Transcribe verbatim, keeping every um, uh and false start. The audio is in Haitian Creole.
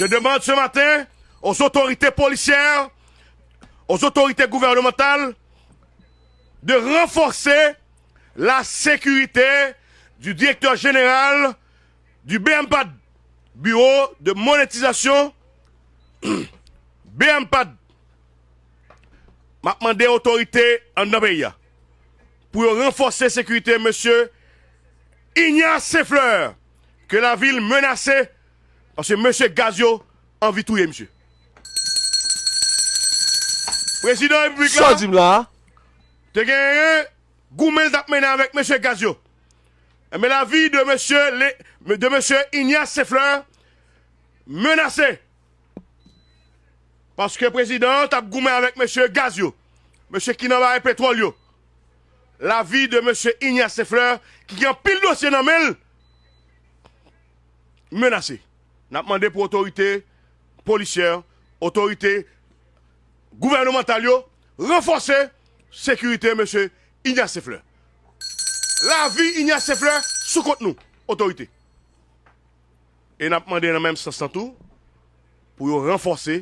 Je demande ce matin aux autorités policières, aux autorités gouvernementales, de renforcer la sécurité du directeur général du B M PAD, Bureau de monétisation, B M PAD. M ap mande otorite anndan peyi a pou yo ranfòse sekirite mesye Ignace Saint-Fleur, ke lavil menase, paske mesye gaz yo anvi touye misye. Prezidan repiblik la, sa w di m la a? Te genyen goumen l t ap mennen avèk mesye gaz yo. Enben, lavi de mesye, de mesye Ignace Saint-Fleur menase. Paske prezidan an t ap goumen avèk mesye gaz yo, mesye ki nan bagay petwòl yo. Lavi de mesye Ignace Saint-Fleur, ki gen anpil dosye nan men l, menase. N ap mande pou otorite polisyè, otorite gouvènemantal yo ranfòse sekirite mesye Ignace Saint-Fleur. Lavi Ignace Saint-Fleur sou kont nou, otorite. E n ap mande nan menm sans lan tou pou yo ranfòse